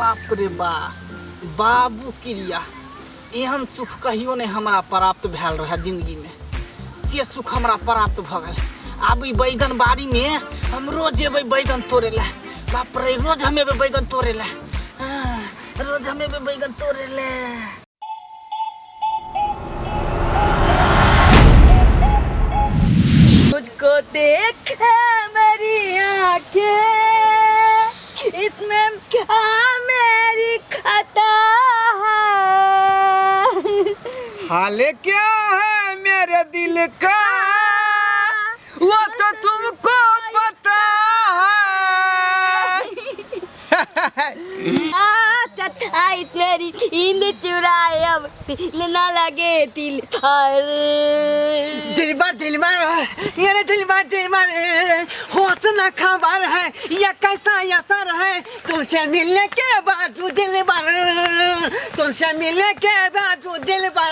बाप रे बा, बाबू क्रिया एहन सुख कहियो नहि हमरा प्राप्त भेल रहए जिंदगीमे, से सुख हमरा प्राप्त भऽ गेल। आब ई बैगन बाड़ीमे हम रोज एबै बैगन तोड़े लए। बाप रे, रोज हम एबै बैगन तोड़े लए। हाँ, रोज हम एबै बैगन तोड़े लए। मुझको देख मेरी आंखें, इसमें क्या मेरी खता है? हाल क्या है मेरे दिल का वो तो तुमको पता है। आई तेरी नींद चुराए, अब दिल ना लगे दिल पर। दिलबर दिलबर ये रे दिलबर दिलबर, होश न खबर है ये कैसा असर है, तुमसे मिलने के बाद दिलबर, तुमसे मिलने के बाद दिलबर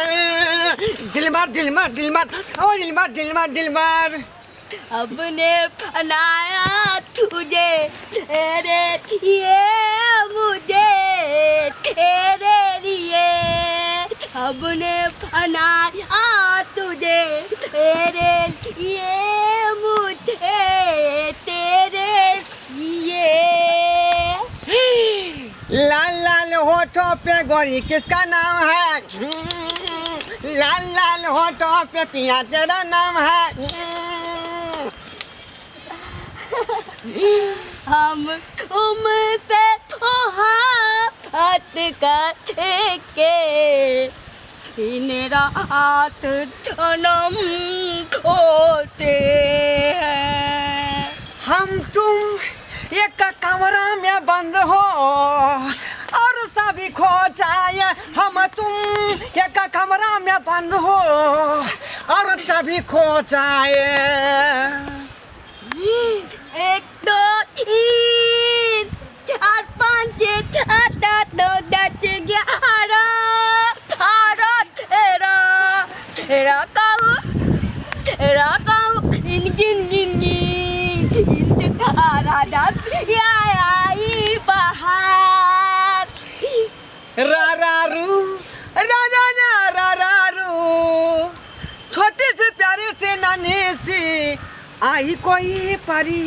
दिलबर दिलबर दिलबर ओ दिलबर दिलबर दिलबर। हमने बनाया तुझे तेरे लिए, मुझे तेरे लिए हमने बनाया तुझे तेरे लिए, मुझे तेरे लिए। लाल लाल होठों पे गोरी किसका नाम है, लाल लाल होठों पे पिया तेरा नाम है। हम तुमसे मोहब्बत करके दिन रात जन्म होते हैं। हम तुम एक कमरा में बंद हो और सभी खो जाए, हम तुम एक कमरा में बंद हो और सभी खो जाए। 1 2 3 4 5 6 7 8 9 10 11 12 13 13 काम 13 काम इन गिन गिन गिन इन तारा दस आई बाहर। रा रा रू रा रा रा रा रा रू, छोटी सी प्यारी सी नानी सी आई कोई परी,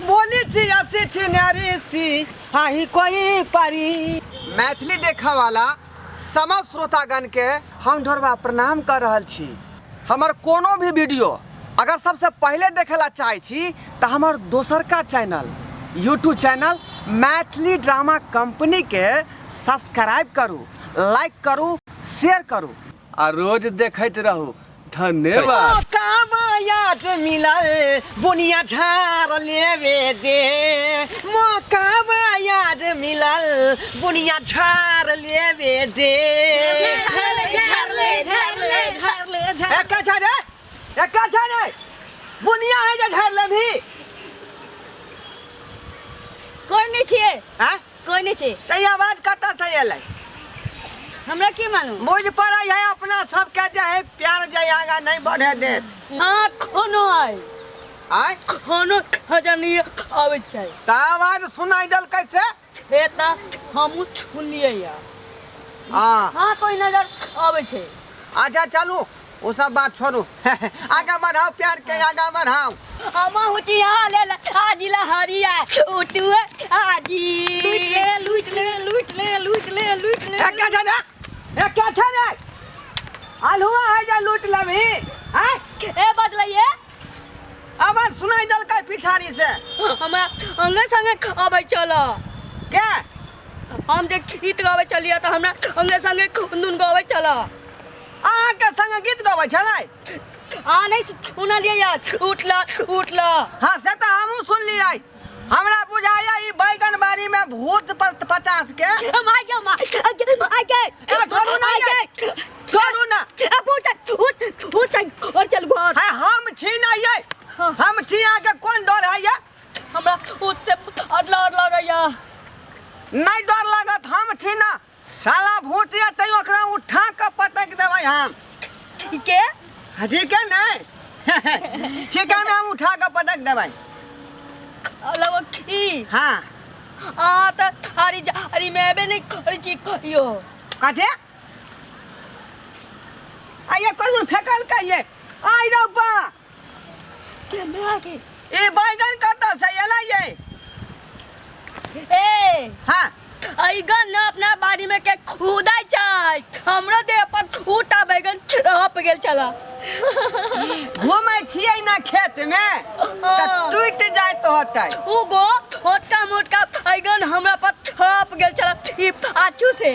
बोली थी ऐसी थी न्यारी सी आई कोई परी। मैथिली देखा वाला समस्त श्रोतागण के हम ढोरबा प्रणाम कर रहल छी। हमर कोनो भी वीडियो अगर सबसे पहले देखेला चाहे छी तो हमर दोसरका channel YouTube channel Maithili drama company के सब्सक्राइब करू, लाइक करू, शेयर करू आ रोज देखैत रहू। धन्यवाद। याद मिलल बुनिया झाड़ लेवे दे, मौका याद मिलल बुनिया झाड़ लेवे दे। झाड़ ले, झाड़ ले, झाड़ ले, झाड़ ले, झाड़। एक झाड़े, एक झाड़े, बुनिया है जे झाड़ लेबही? कोई नहीं छियै। हैं? कोई नहीं छियै। त ई आवाज कतऽ से एलै? हमरा की मालूम? बुझ पड़ै है अपना सबके जे है प्यार जे आगा नहीं बढ़े देत। हाँ, कोनो है। आय? कोनो खजनी आबै छै। त आवाज सुनाई देल कैसे? हे त हमहूँ सुनलियै या। हाँ। हाँ, कोई नजर आबै छै। अच्छा चलू, वो सब बात छोड़ू, आगा बढ़ाओ, प्यार के आगा बढ़ाओ। हम हुचिया ले ला आजिला हरिया उठू आजी। लूट ले लूट ले लूट ले लूट ले लूट ले। ए क्या छे रे? ए क्या छे रे? आलुआ है जे लूट लेबही? हैं? ए बदलैये। आवाज सुनाई देलकै पिछाड़ी से। हमरा अंगे संगे आबै छल। के? हम जे गीत गाबै छलियै तऽ हमरा अंगे संगे नून गाबै छल। अहाँके संग गीत गबै छलै? अहाँ नहि सुनलियै यार, उठला उठला। हाँ से तऽ हमहूँ सुनलियै। हमरा बुझाइया ई बैगन बाड़ी में भूत पर 50 के। माय गे माय गे माय गे। ए, छोड़ू ना ये। छोड़ू ना। ए, भूत, भूत, भूत, घर चल घर। है, हम छी ना ये। हम छी, अहाँके कोन डर है ये? हमरा भूत से डर लगैया। नहीं डर लागत, हम छी ना। साला भूत ये तैयो ओकरा उठा के पटक देबै हम। ठीक है? हाँ, ठीक है नहीं? ठीक है, हम उठा के पटक देबै। लगो की? हाँ। अहाँ तऽ हरी हरी में एबे नहि करै छी कहियो। कथी आ ये कोन फेकल का ये आई रौ बा के हमरा के ई बैगन कतऽ से एलै ये? ए हाँ। बैगन न अपना बाड़ी में के खुदाई छै, हमरो देह पर उटा बैगन रह गेल छला। घूमै छियै ना खेत में तऽ टूटि जाइत होतै। उगो मोटका मोटका बैगन हमरा पर थप गेल छला ई आछू से।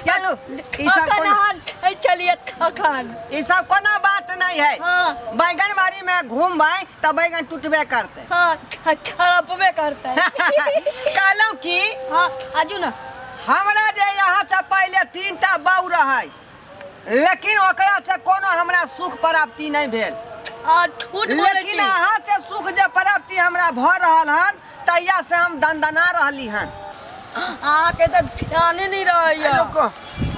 चलू ई सब अखन कोनो अहाँ चलिए अखन ई सब कोनो बात नहीं है। हाँ। बैगन बाड़ी में घूमबै तऽ बैगन टूटबे करतै। हाँ, हड़पबे करतै। कहलहुँ कि हाँ आजू ना हमरा जे यहाँ से पहले 3टा बहू रहै, लेकिन ओकरा से कोनो हमरा सुख प्राप्ति नहीं भेल। आ, झूठ बोलै लेकिन छी। अहाँ से सुख जे प्राप्ति हमरा भऽ रहल हन तहिया से हम दनदना रहली हन। अहाँके तऽ ध्याने नहीं रहैया। रुको,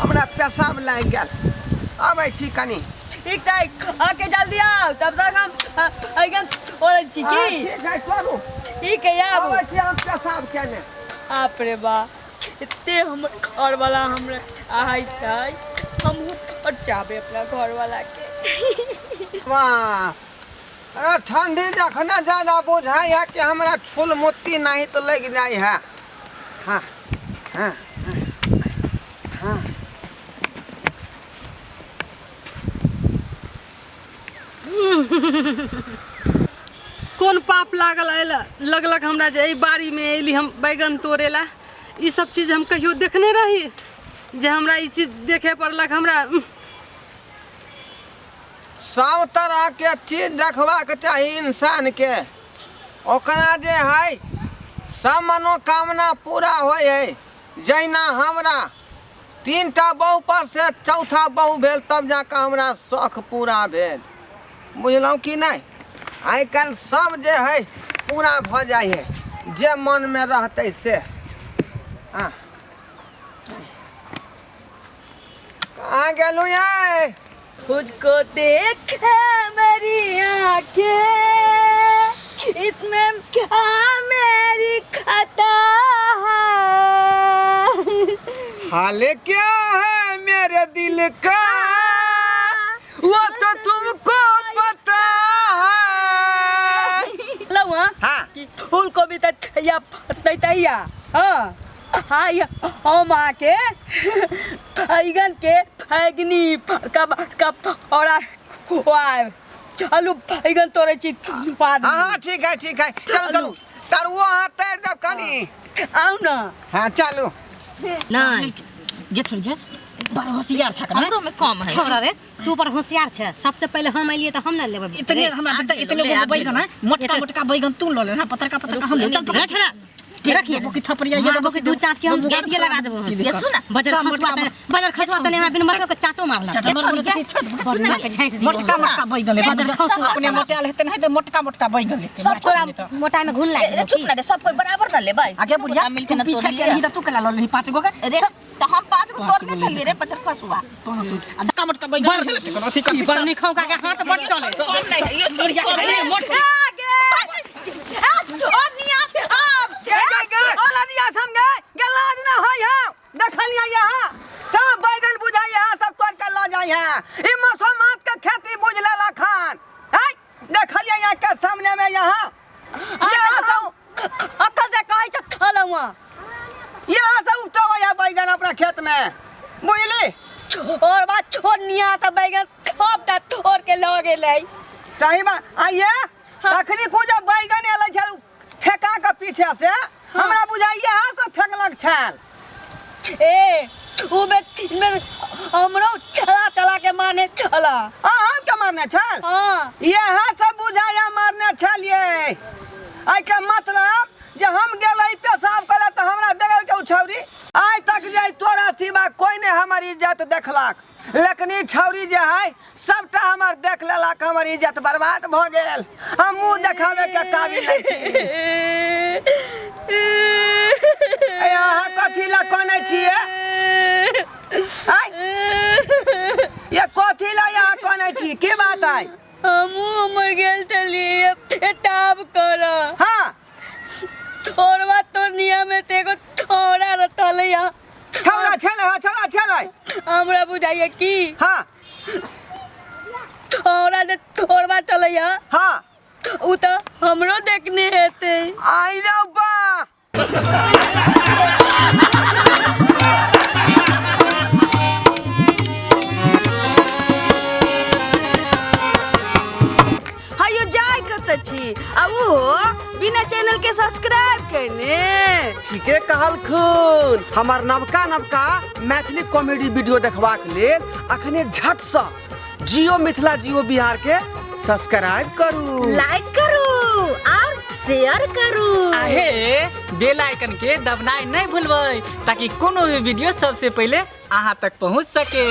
हमरा पेशाब लागि गेल, अबै छी कनी। ठीक छै, अहाँके जल्दी आउ तब तक हम अइगन तोड़ै छी हाँ, की? ठीक है, चलू। ठीक है, आबू। अबै छी हम पेशाब केने। बाप रे बा, एते हमर घरवाला हमरा चाहै छै, हमहूँ और चाहबै अपना घरवाला के। वाह, अरे ठंडी जखने ज्यादा बुझाइ है कि हमरा छुल मुत्ती नहीं तो लग जाइ है। हाँ, हाँ, हाँ। कोन पाप लागल आयल लगलक हमरा जे एहि बाड़ीमे अयली हम बैगन तोड़ेला। ई सब चीज हम कहियो देखने रही जे हमरा ई चीज देखे पड़लक हमरा। सब तरह के चीज देखबाक चाही इंसान के, ओकरा जे है सब मनोकामना पूरा होइ है। जहिना हमरा 3टा बहु पर से चौथा बहु भेल तब जाके हमरा शौख पूरा भेल, बुझलहुँ कि नहि? आइ काल्हि सब जे है पूरा भऽ जाइ है जे मनमे रहतै से। हाँ, कहाँ गेलहुँ ये? मुझको देख मेरी आंखें, इसमें क्या मेरी खता है? हाल क्या है मेरे दिल का वो तो तुमको पता है। लवा, हाँ। कि फूल को भी तैया तैया। हाँ हाँ, या हम आके बैगन के फैगनी कब कब और खुआब। चलू बैगन तोड़े छी बाद में। हाँ, ठीक है, ठीक है, चलू चलू। तरुआ अहाँ तैर देब कनी। आउ ना। हाँ चलू। नहीं। गे छोड़ गे, बड़ होशियार छक ना। हमरो में कम है। छोड़ रे, तू बड़ होशियार छे। सबसे पहले हम अलिए तऽ हम ना लेबै। इतने हमरा आब देखता, ले इतने लो, गो आब बैगन ले है, मोटका एक- मोटका बैगन तू ल ले ना, पतरका पतरका हम ले। चल पकड़। रे छोड़ा, रखिए। रखिए की थपड़िया ये मारबो की दू चाट के हम गेटिए लगा देबो। सीधे ये कर। सुन ना, बजर सब खसुआ मोटका तने, बजर खसुआ तने हमरा बिन मतलब के चाटो मारलक। चाटो मारलक, ये छोड़ दे, बड़ मार के झाँटि दियौ। मोटका मोटका बैगन ले, बजर खसुआ अपने मोटायल हेतै नहि तऽ मोटका मोटका बैगन लेतै। सब मोटका तोरा नहि तऽ। मोटा में घुन लागि रे चुप ना रे, सब कोई बराबर ना लेबै। आगे बुढ़िया, मिल के तू ना पीछे तोड़ के लिया। रही तऽ तू केला लऽ लेही 5 गो के। रे तो हम 5 गो पाँच तोड़ने गो चलिए रे पचर खसुआ। 5 गो। आ मोटका मोटका बैगन ले, अथी कर। बड़ निखौ का के हाथ बड़ चले। कम नहीं है, ये बुढ़िया के अरे मोट आगे आ, ओ निया, आब। गे, गे, गे, लदिया समझे? गे, लाज ना होय है। देखलियै यहाँ सब बैगन बुझाइ है, सब तोड़ के लऽ जाइ है। ई मसोमात के खेती बुझ लेलक हन। है देखलियै यहाँ के सामने में यहाँ यहाँ सब अखन से कहै छ थलौआ। यहाँ से उपटबै है बैगन अपना खेत में, बुझली? और बात छोड़ निया तऽ बैगन सबटा तोड़ के लऽ गेलै। सही बात। आइए तखनी को जब बैगन एलै छल फेंका के पीछे से, हमरा बुझाइए यहाँ से फेंकलक छल। ए उ बेटी में हमरो चला चला के मारने छला। अहाँ के मारने छल? हाँ। यहाँ से बुझाइए मारने छल ये। आइ के मतलब जे हम गेलै पेशाब करे तऽ हमरा देखल के उ छौरी। आइ तक जे तोरा सिवा कोई नहीं हमर इज्जत देखलक, लेकिन ई छौरी जे है सबटा हमर देख लेलक, हमर इज्जत बर्बाद भऽ गेल। हम मुँह देखाबे के काबिल नहीं छी। ए, अहाँ कथी लए कनै छियै? आँय? ये कथी लए अहाँ कनै छी? की बात है? हमहूँ मर गेल छलियै पेशाब करऽ। हाँ। बुझाइया। छौड़ा छलै, हाँ, छौड़ा छलै। हमरा बुझाइया की हाँ। छौड़ा जे थोड़बा चलैया, हाँ, उ तऽ हमरो देखने हेतै। आई रे बा। हयो जाय कतऽ छी आ ओहो बिना चैनल के सब्सक्राइब केने? ठीके कहलखुन। हमर नवका नवका मैथिली कॉमेडी वीडियो देखबाक लेल अखने झटसँ जियो मिथिला जियो बिहार के सब्सक्राइब करू, लाइक करू और शेयर करू। आहे बेल आइकन के दबनाइ नहीं भूलबै ताकि कोनो भी वीडियो सबसे पहले अहाँ तक पहुँच सके।